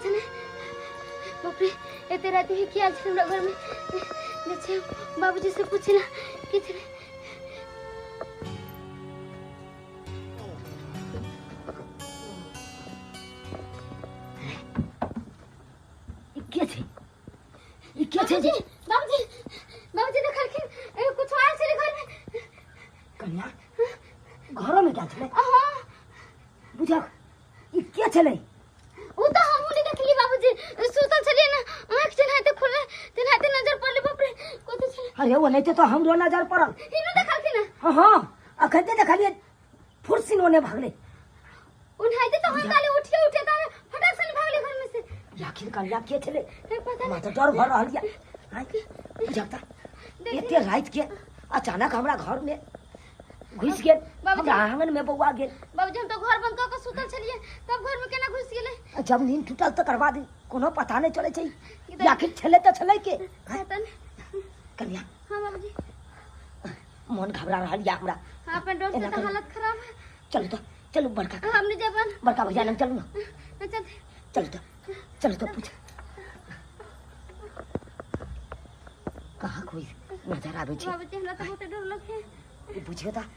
छलै। बाप रे, एते राति में की आयल छलै हमरा घर में? जे छै बाबूजी से पूछे ला के छलै। ई के छै? ई के छै जे? बाबूजी, बाबूजी देखलखिन, एगो कुछो आयल छलै घर में। कन्या, घरो में क्या छलै? हाँ। बुझक, ई के छलै? उ तऽ हमहूँ नहि देखली बाबूजी, सुतल छलियै ने, आँखि तेनाहिते खुललै, तेनाहिते नजर पड़लै। बाप रे, कथी छलै? अरे, ओनाहिते तऽ हमरो नजर पड़ल। हिनो देखलखिन हँ? हाँ हाँ, अखन ते देखलियै, फुर्सिन ओने भागलै। ओनाहिते तऽ हम काले उठिए उठिए तारे फटाक से भागले घर में से। आखिर कन्या के छलै? ए, पता हमरा तऽ डर भऽ रहल यऽ। आँय, बुझक तऽ एते राति के अचानक हमरा घर में घुसि गेल। बाबूजी। हमरा आंगन में बौआ गेल। बाबूजी, हम तऽ घर बंद कऽ के सुतल छलियै, तब घर में केना घुसि गेलै? आ जब नींद टूटल तकर बाद कोनो पता नहि चलै छै जे आखिर छलै तऽ छलै के। आँय, पता नहि। कन्या। हाँ बाबूजी। मन घबरा रहल यऽ हमरा। हाँ, अपन डर से एना तऽ करू। हालत खराब है। चलू तऽ, चलू बड़का, हम नहीं जेबन। बड़का भैया लग चलू ने। चल। चलू तऽ, चलू तऽ, पूछ कहाँ कोई नजर आबै छै। बाबूजी, हमरा तऽ बहुत डर लगे। ई बुझियौ तऽ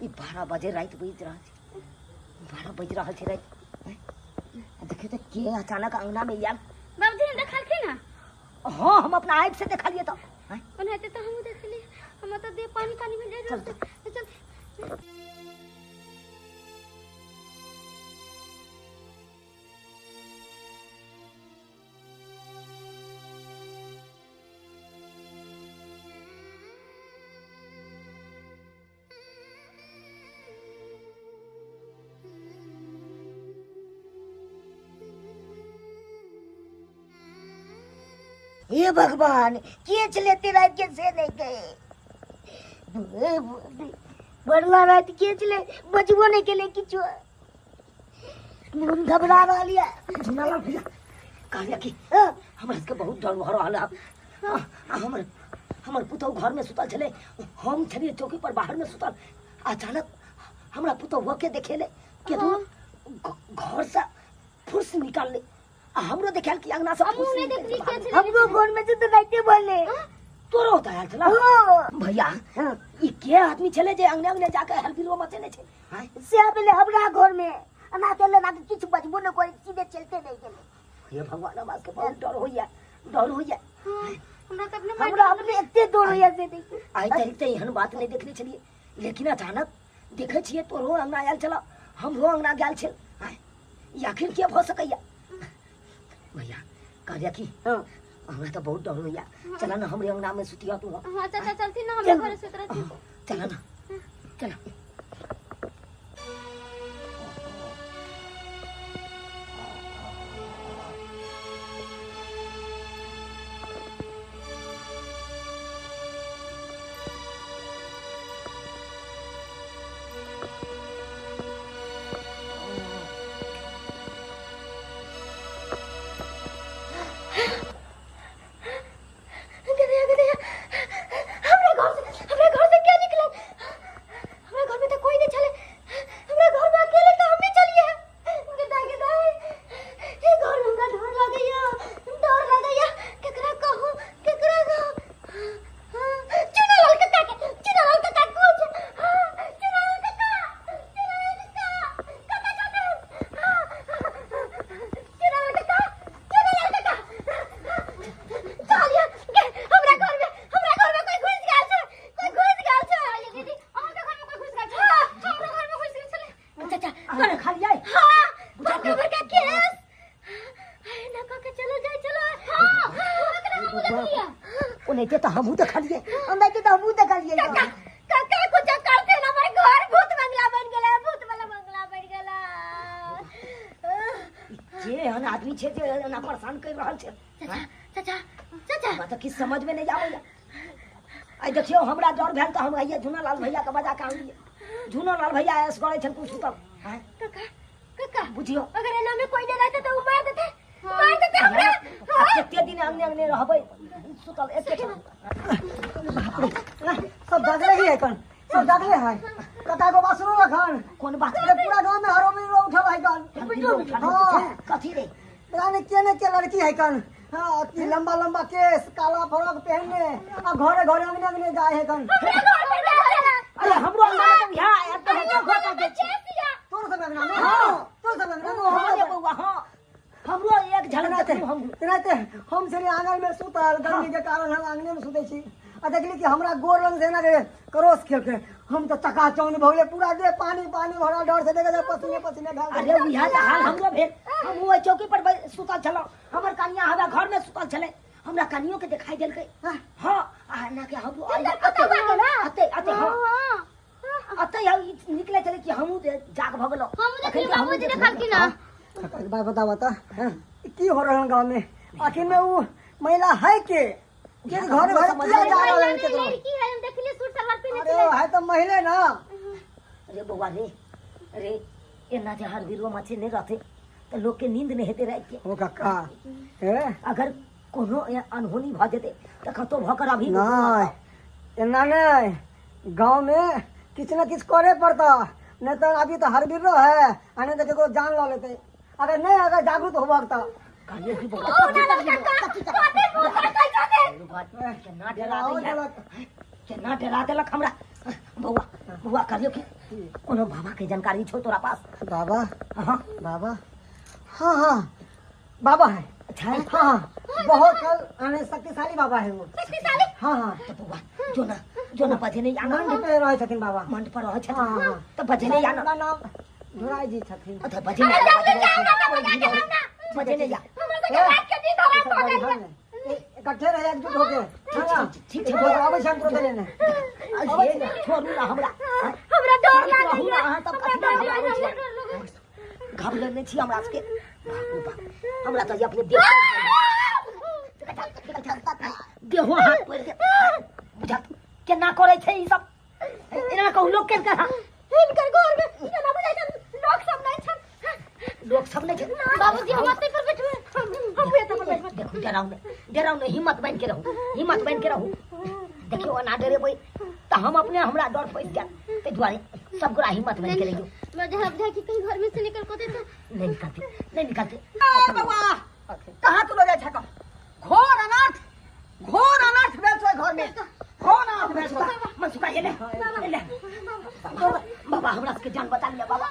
ई 12 बजे राति बजि रहल छै, 12 बजि रहल छै राति। आँय? आ देखियौ तऽ के अचानक अंगना मे आयल। बाबूजी, हम देखलखिन हँ? हाँ, हम अपना आँखि से देखलियै तऽ। आँय? ओनाहिते तऽ हमहूँ देखलियै, हमरा तऽ देह पानी पानी भेल जाइ। चल। चल। हे भगवान, के छलै एते राति के से नहि कहे। बड़ला राति के छलै, बजबो नहि केलै किछो। मन घबरा रहल यऽ। झुनालाल भैया, कहलियै कि हमरा सबके बहुत डर भऽ रहल है। आ हमर हमर पुतहु घरमे सुतल छलै, हम छलियै चौकी पर बाहरमे सुतल। अचानक हमरा पुतहुआ के देखेले के तू घरसँ फुर्स निकालले आ हमरो देखायल कि अंगना से हमहूँ फुर्स नहि निकलि देखली के के बाहर। छलै। हमरो घर में से तो राइते बोले तोरो होता आयल छला। भैया, ई के आदमी छलै जे अंगने अंगने जाके हलबिलवा मचेने छै? आँय? से आबेले हमरा घर में एना केले ना किछु बजबो न करे, सीधे चलते नहीं गेले। हे भगवान, हमरा सबके बहुत डर होइया, डर होइया। हाँ, हमरा तऽ अपने हमरा अपने एते डर होइया से देखी। आइ तक तऽ एहन बात नहि देखने छलियै, लेकिन अचानक देखै छियै तोरो अंगना आयल छल, हमरो अंगना गेल छल। आँय, ई आखिर के भऽ सकैया? भैया, कहलियै कि हमरा तऽ बहुत डर होइया, चल ने हमरे अंगना में सुतिया तू। हाँ चाचा, चलती ना हमरे घरे सुत रहती। चल ना, चल। गधैया, गधैया, हमरा घर से, हमरा घर से क्या निकलल? हमरा घर में तो कोई नहीं छले, हमरा घर में अकेले तो हम ही चलिए। गधा, गधा, ये घर में हमरा डर लगैया, डर लगैया। केकरा कहूं, केकरा कहूं? चुनालाल काका के, चुनालाल काका कुछ, हाँ, चुनालाल काका, चुनालाल काका, काका चलते, हाँ, चुनालाल काका, चुनालाल काका, चलिए गे, हमरा घर में, हमरा घर में कोई घुस गेल छै, कोई घुस गेल छै। दीदी, अहाँ के घर में कोई घुस गेल छै? हाँ, हमरा घर में घुस गेल छलै। चाचा, अहाँ खालियै? हाँ, बड़का बड़का केस ना कह के चलो जाय, चलो। हाँ, ओकरा हमहूँ देखलियै। ओनाहिते तऽ हमहूँ देखलियै। ओनाहिते तऽ हमहूँ देखलियै। काका, काका, कुछ करते ना, हमर घर भूत बंगला बन गेलै, भूत वाला बंगला बन गेलै। जे एहन आदमी छै जे एना परेशान करि रहल छै। चाचा, चाचा, चाचा। हमरा तऽ किछु समझमे नहि आबैया। आइ देखियौ, हमरा डर भेल तऽ हम आइए झूनालाल भैयाके बजा कऽ आनलियै। झूनालाल भैया एसगरे छलखुन सुतल। आँय? काका, काका, बुझियौ अगर एना में कोई नहीं रहता तो उ मार देते, मार देते हमरा। आ कते दिन अंगने अंगने रहबै सुतल एके ठाम? बाप रे। सब जागले ही है कन? सब जागले है? कका को बात सुनो लखन। कोन बात? अरे, पूरा गांव में हरो बिरो उठल है कन। हाँ। कथी रे? पता नहीं के ने के लड़की है कन। हाँ, अति लंबा लंबा केस, काला फ्रॉक पहनने आ घरे घरे अंगने अंगने जाए है कन। अरे हमरो अंगना में तऽ इएह आयल तऽ हम घर पर जाइ छी। तोर सब अंगना में? हाँ, तोर सब अंगना में। हाँ रे बौआ, हाँ, हमरो एक झलक तेनाहिते देखलहुँ हम। तेनाहिते हम छलियै आंगन में सुतल, गर्मी के कारण हम आंगने में सुतै छी आ देखली कि हमरा गोर लग से एना के क्रॉस खेलकै। हम तऽ चकाचौंध भऽ गेलै, पूरा देह पानी पानी भरल, डर से देखै पसीने पसीने भए गेल। अरे उएह तऽ हाल हमरो भेल। हम ओहि चौकी पर सुतल छलहुँ, हमर कनिया हमरा घर में सुतल छलै, हमरा कनियो के देखाई देलकै। हाँ, आ एना के हमरो अते अते, हाँ, अते हम निकले छलै कि हमहूँ जाग भऽ गेलहुँ। हमहूँ देखलियै, बाबूजी देखलखिन हँ। एक बात बता बता, की हो रहल गाँव में? आखिर में वो महिला है के के घर घर किया जा रहल है केकरो? लड़की है, हम देखलियै सूट सलवार पहिने। अरे है तो महिले ना। अरे बौआ रे, अरे एना जे हर बिरुआ माछी नहीं रहते तो लोग के नींद नहीं हेते रात के। ओ काका हे, अगर कोनो अनहोनी भऽ जेतै तऽ कतौ भऽ कर अभी नहीं, एना नहीं, गाँव में किछु ने किछु करे पड़ता, नहीं तो अभी तो हर बिरो है आ नहीं तो केकरो जान लऽ लेते अगर नहीं अगर जागरूक होबक तऽ। कहलियै कि बौआ, केना डरा दैया, केना डरा देलक हमरा। बौआ, बौआ, कहलियौ कि कोनो बाबा के जानकारी छौ तोरा पास? बाबा? हाँ। बाबा, हाँ हाँ, बाबा है। अच्छा है? हाँ हाँ, बहुत कल आने शक्तिशाली बाबा है वो। शक्तिशाली? हाँ हाँ। तऽ बौआ, जो ना, जो ना, बजे नहीं आना। मंड पे रहै छथिन बाबा। मंड पर रहै छथिन? हाँ, हाँ। तऽ बजे नहीं आना। हुनका नाम धुराई जी छथिन। अच्छा, बजे नहीं आना, बजे नहीं आ। इकट्ठे रहे, एकजुट होके। हाँ, ठीक छै। आबै छै हम तुरंत लेने। अरे छोड़ू ना हमरा। हमरा डर शांत रहू ना लागैया। अहाँ सब, कथी लए घबराबै छियै? घबरेने छी हमरा सबके? बाप रे बाप, हमरा तऽ अपने देह देहो हाथ पड़ि गेल। बुझत केना करै छै ई सब? एना कहू लोक केना? हिनकर घर में एना बुझाइ छै लोक सब नहि छन। लोक सब नहि छै। बाबूजी, हम ओतै पर बैठबै, हम एतै पर बैठबै। देखू, डराउ नहि, डराउ नहि, हिम्मत बान्हि के रहू, हिम्मत बान्हि के रहू। देखियौ, एना डरेबै तऽ हम अपने हमरा डर फँसि जायत, ताहि दुआरे सब गोरा हिम्मत बान्हि के रहियौ। मैं जहाँ बुझाइ कि कहीं घर में से निकल को देते। नहि निकलते, नहि निकलते। ए बौआ, कहाँ तू लऽ जाइ छक? घोर अनर्थ, घोर अनर्थ भेल छौ घर में, घोर अनर्थ भेल छौ। मनसुखा, एले एले। बाबा, बाबा, हमरा सबके जान बचा लिअ बाबा,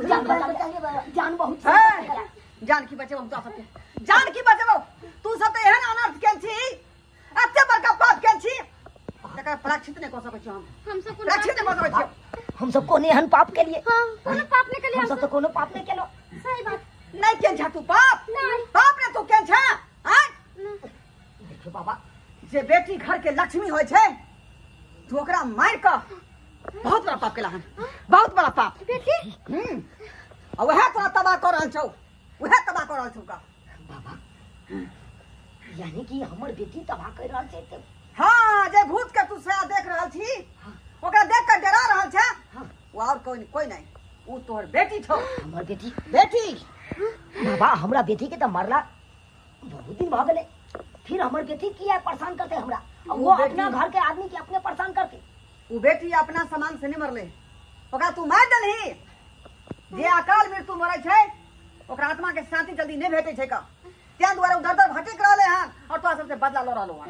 जान बचा लिअ, जान बहुत। हे, जान की बचेबौ हम तोरा सबके? जान की बचेबौ? तू सब तऽ एहन अनर्थ केल छी, एते बड़का पाप केल छी, तकर प्रायश्चित नहि कऽ सकै छी हम। हम सब कोनो प्रायश्चित नहि कऽ सकै छी। हम सब कोनो एहन पाप केलिए? हाँ, कोनो पाप नहि केलिए। हम सब तऽ कोनो पाप नहि केलहुँ। सही बात। नहि केल छा तू पाप? नहि। पाप ने तू केल छा? आँय? देखियौ बाबा, जे बेटी घर के लक्ष्मी होइ छै, तू ओकरा मारि कऽ बहुत बड़ा पाप केला हन, बहुत बड़ा पाप। बेटी? आ वएह तोरा तबाह कऽ रहल छौ, वएह तबाह कऽ रहल छौ का। बाबा, यानी कि हमर बेटी तबाह कर रहल छै तऽ? हाँ, जे भूत के तू सया देख रहल छी, ओकरा देख कऽ डरा रहल छै, ओ और कोई कोई नहीं, ओ तोहर बेटी छौ। हमर बेटी? बेटी। बाबा, हमरा बेटी के तऽ मरला बहुत दिन भऽ गेलै, फिर हमर बेटी किया परेशान करते हमरा? आ वो बेटी- अपना घर के आदमी के अपने परेशान करते। ओ बेटी अपना सामान से नहीं मरले, ओकरा तू मारि देलही। जे अकाल मृत्यु मरै छै, ओकरा आत्मा के शांति जल्दी नहीं भेटै छै का, तें दुआरे ओ दर दर भटक रहले हन और तोरा सबसे बदला लऽ रहलो हन।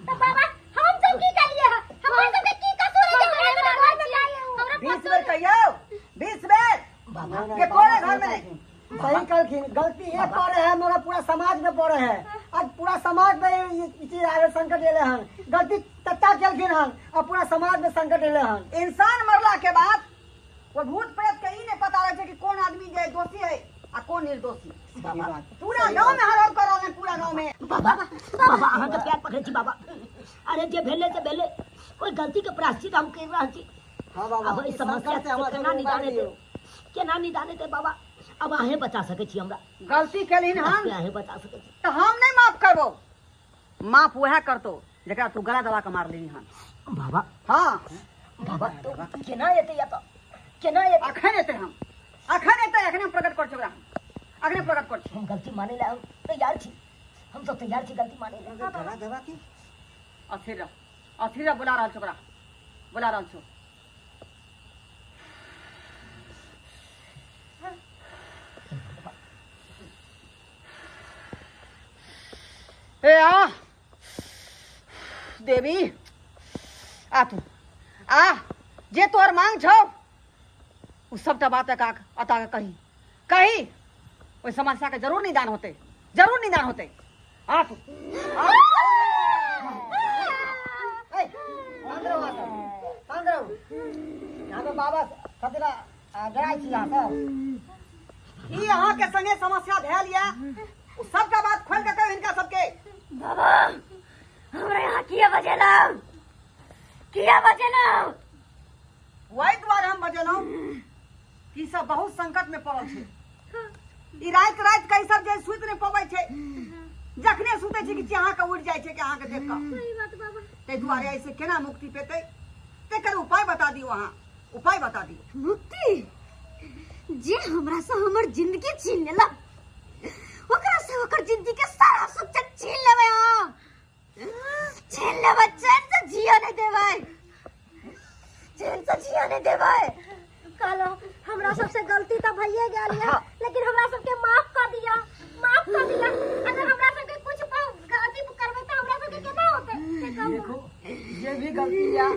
तऽ बाबा, हम सब की केलिए हन? हमरा सबके की कसूर है जे हमरा घर में आए? हमरा 20 बेर कहियौ, 20 बेर बाबा के तोरे घर में नहीं। सही कहलखिन, गलती एक पड़े है मगर पूरा समाज में पड़े है। आज पूरा समाज में ई चीज आवे, संकट एले हन। गलती चचा केलखिन हन आ पूरा समाज में संकट एले हन। इंसान मरला के बाद वो भूत प्रेत के ई नहीं पता रहे छै कि कौन आदमी जे दोषी है आ कौन निर्दोषी। बाबा, पूरा गांव में हर हर कर रहल हैं, पूरा गांव में। बाबा, बाबा, अहाँके पैर पकड़ै छी बाबा। अरे जे भेलै से भेलै, ओहि गलती के प्रायश्चित हम करि रहल छी। हाँ बाबा, अब एहि ई समस्या संकट से से हमरा केना सबके निदान उबारि हेतै? दियौ। केना निदान हेतै बाबा? अब अहें बचा सकै छी हमरा। गलती केलहिन हन अहें बचा सकै छी। तऽ हम नहीं माफ करबो, माफ वएह करतो जकरा तू गला दबा के मारलही हन। बाबा। हाँ। बाबा, तो केना एतै एतऽ? केना एतै? अखन एतै हम, अखन एतै, अखन हम प्रकट कर छी ओकरा, हम अखने प्रकट कर छी। हम गलती मानै लए हम तैयार छी, हम सब तैयार छी गलती मानै लए। गला दबा के अस्थिर रह, अस्थिर रह, बुला रहल छौ ओकरा, बुला रहल छौ। ए आ देवी आ तू आ जे तोहर मांग छौ उ सबटा बात एका अता के कही कही ओहि समस्या के जरूर निदान होते जरूर निदान होते आ तू ए, शांत रहू अहाँ सब, शांत रहू। यहाँ पे बाबा कतेला डराइ छी अहाँ सब। ई अहाँ के संगे समस्या भेल या उ सबटा बात खोल के कही हिनका सबके। बाबा हमरा यहाँ किया बजेलौ किया बजेलौ? वही दुआरे हम बजेलहुँ कि सब बहुत संकट में पड़ल छै। ई राति राति के ई सब जे सुति नहि पबै छै, जखने सुतै छै कि अहाँके उड़ि जाइ छै कि अहाँके देख कऽ। सही बात बाबा। ताहि दुआरे एहिसँ केना मुक्ति पेतै तेकर उपाय बता दियौ, अहाँ उपाय बता दियौ। मुक्ति जे हमरा से हमर जिंदगी छीन लेलक ओकरा से ओकर जिंदगी के सारा सुख चैन छीन लेबै हम, छीन लेबै, चैन से जियो नहीं देबै, चैन से जियो नहीं देबै। कहलो हमरा सबसे गलती तो भइए गेल है, लेकिन हमरा सबके माफ कर दिया, माफ कर दिया। अगर हमरा सबके कुछ गलती करबै तो हमरा सबके केना होतै से कहू। देखो जे भी गलती या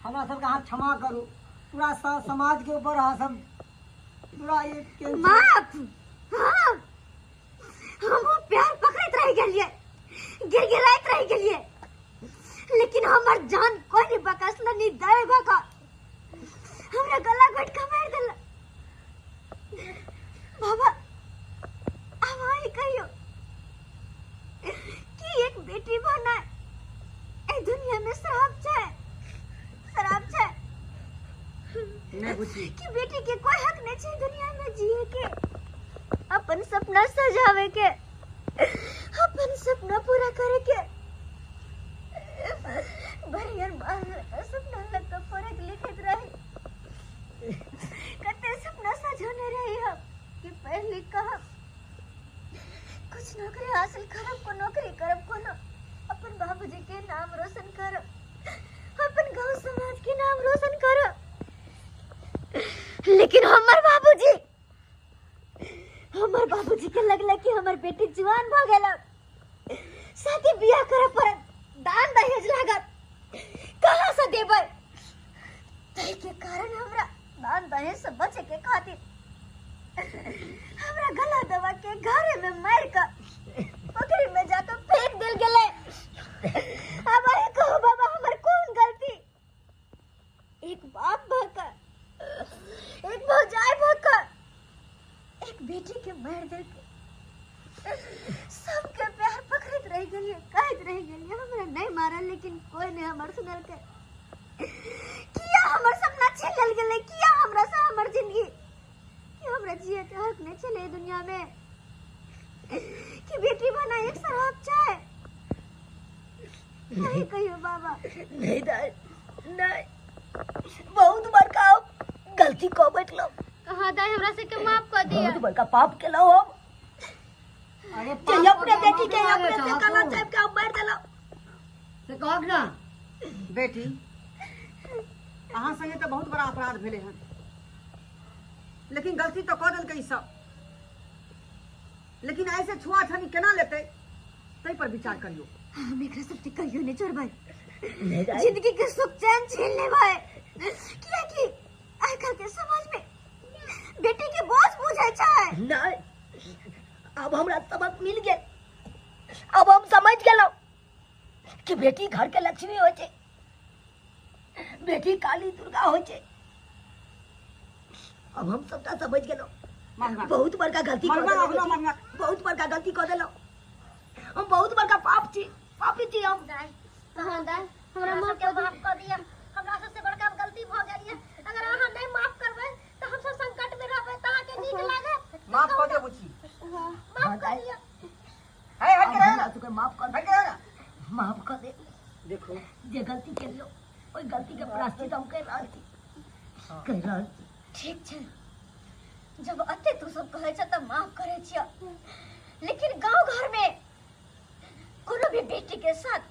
हमरा सबके अहाँ क्षमा करू, पूरा समाज के ऊपर अहाँ सब पूरा एक के माफ। हाँ हम वो प्यार पकड़ैत रह गेलिए, गिड़गिड़ाइत रह गेलिए, लेकिन हमर जान कोई नहीं बकसल नहीं दे भका हमरा गला घोट के मार देल। बाबा अब अहीं कहियो कि एक बेटी बना ए दुनिया में श्राप छै, श्राप छै नहीं बुझी कि बेटी के कोई हक नहीं छै दुनिया में जिए के, अपन सपना सजावे के, अपन सपना पूरा करे के। भरियर बाल सपना लग के पढ़त लिखत रहे, कते सपना सजौने रही हम कि पढ़ लिख के हम कुछ नौकरी हासिल करब, को नौकरी करब, कोनो अपन बाबूजी के नाम रोशन करब, अपन गांव समाज के नाम रोशन करब। लेकिन हमर बाबूजी के लगला कि हमर बेटी जवान भ गेल, शादी बियाह करे पड़त, दान दहेज लागत, कहाँ से देबै? ताहि के कारण हमरा दान दहेज से बचे के खातिर हमरा गला दबा के घरे में मार के पोखरी में जाकर फेंक देल गेलै। अब अहीं कहू बाबा हमर कोन गलती? एक बाप भऽ कऽ, एक भौजाई भऽ कऽ एक बेटी के मारि देलकै। सबके प्यार पकड़ैत रहि गेलियै, कहैत रहि गेलियै हमरा नहि मारल, लेकिन कोई नहि हमर सुनलकै। किया हमर सपना छीन लेल गेलै? किया हमरा से हमर जिंदगी, कि हमरा जिए के हक नहि छलै दुनिया में? कि बेटी बना एक शराब छै? नहीं कहियो बाबा। नहीं दाई नहीं, बहुत बड़का हम गलती कऽ बैठलहुँ। हाँ दाई हमरा सबके माफ कर दिया। बहुत बड़का पाप केलहुँ हम। अरे जे अपने बेटी के अपने से गला चापि के हम मारि देलहुँ। से कहक ना बेटी, अहाँ संगे तऽ बहुत बड़ा अपराध भेलै हन, लेकिन गलती तऽ कऽ देलकै ई सब, लेकिन ऐसे छुआ छानी केना लेतै ताहि पर विचार करियौ। हम एकरा सबके कहियो नहीं छोड़बै, नहीं दाई। जिंदगी के सुख चैन छीन लेबै, कियाकि आइ काल्हि के समाज में बेटी के बोझ बुझै छै। नहीं, अब हमरा सबक मिल गेल, अब हम समझ गेलहुँ कि बेटी घर के लक्ष्मी होइ छै, बेटी काली दुर्गा होइ छै। अब हम सबटा समझ गेलहुँ। मांगना। बहुत बड़का गलती कर मांगना, देलहुँ अगलो बेटी। मांगना। बहुत बड़का गलती कर देलहुँ हम, बहुत बड़का पाप छी, पापी छी हम। दाई, हाँ दाई, हमरा माफ कर माफ कर दिया, हमरा सबसे बड़का गलती भ गेल ये। अगर अहाँ नहीं माफ करबै तऽ हम सब संकट में रहबै, तऽ अहाँके नीक लागत? माफ कर दिया बुच्ची। माफ कर दिया। है हट के रहो ना, हमरा सबके माफ कर, हट के रहो ना। माफ कर दे। देखो जे गलती केलियो ओहि गलती के प्रायश्चित हम कर रहल छी, कर रहल छी। ठीक छै, जब अते तू सब कहै छ तऽ माफ करै छियै, लेकिन गांव घर में कोनो भी बेटी के साथ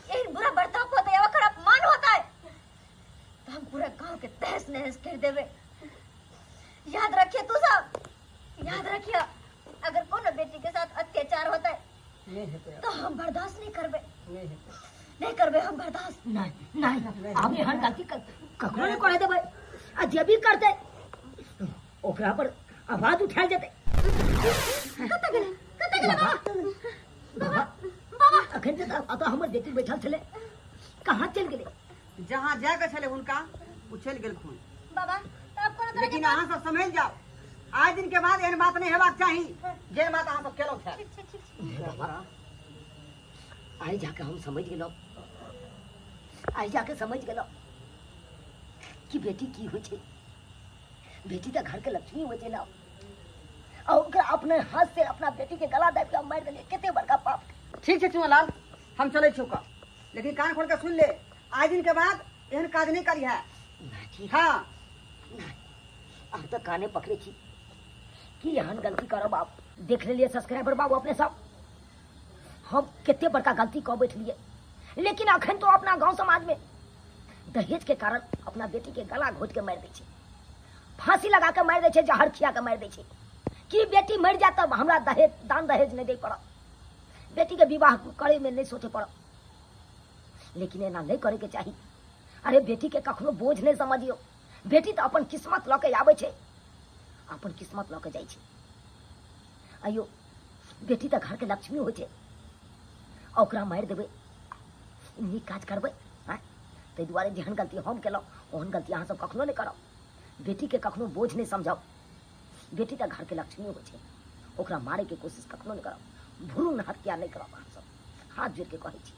एहन बुरा बर्ताव होता है, ओकर अपमान होता है, तो हम पूरा गांव के तहस नहस कर देबै। याद रखिए, तू सब याद रखिए, अगर कोनो बेटी के साथ अत्याचार होता है नहि हेतै। तऽ हम बर्दाश्त नहि करबै। नहि हेतै। नहि करबै हम बर्दाश्त। नहीं नहीं, आब एहन गलती ककरो नहि करे देबै आ जे भी करतै ओकरा पर आवाज उठायल जेतै। कतऽ गेलै? कतऽ गेलै बाबा? बाबा, बाबा, अखन तक अतऽ हमर बेटी बैठल छलै, कहाँ चलि गेलै? जहाँ जाय के छलै हुनका, ओ चलि गेलखुन। बाबा, तऽ आब कोनो तरह के लेकिन अहाँ सब सम्हलि जाउ, आइ दिन के बाद एहन बात नहि हेबाक चाही जे बात अहाँ सब केलहुँ छल। ठीक छै, ठीक छै। बाबा, आइ जाके हम समझ गेलहुँ, आइ जाके समझ गेलहुँ कि बेटी की होइ छै। बेटी तऽ घरके लक्ष्मी होइ छै ने, आ ओकरा अपने हाथ से अपना बेटी के गला दाबि के हम मारि देलियै, कते बड़का पाप। ठीक छै चुनालाल, हम चलै छियौ कऽ, लेकिन कान खोल के सुन ले, आइ दिन के बाद एहन काज नहि करिहे। नहि। हँ। नहि, आब तऽ काने पकड़ै छी कि एहन गलती करब आब। देख लेलियै सब्सक्राइबर बाबू अपने सब, हम कते बड़का गलती कऽ बैठलियै, लेकिन अखन तो अपना गांव समाज में दहेज के कारण अपना बेटी के गला घोट के मारि दै छै, फांसी लगा के मारि दै छै, जहर खिया के मारि दै छै कि बेटी मरि जाए तब हमरा दहेज दान दहेज नहि दै पड़त, बेटी के विवाह करे में नहीं सोचे पड़त। लेकिन एना नहीं करे के चाही। अरे बेटी के कखनो बोझ नहीं समझियो, बेटी तो अपन किस्मत लऽ के आबै छै, अपन किस्मत लऽ के जाइ छै। आइयो बेटी तऽ घरके लक्ष्मी होइ छै, आ ओकरा मारि देबै, नीक काज करबै? आँय, ताहि दुआरे जेहन गलती हम केलहुँ ओहन गलती अहाँसभ कखनो नहि करब। बेटीके कखनो बोझ नहि समझब, बेटी तऽ घरके लक्ष्मी होइ छै, ओकरा मारैके कोशिश कखनो नहि करब, भ्रूण हत्या नहि करब। अहाँसभ हाथ जोड़िके कहै छी।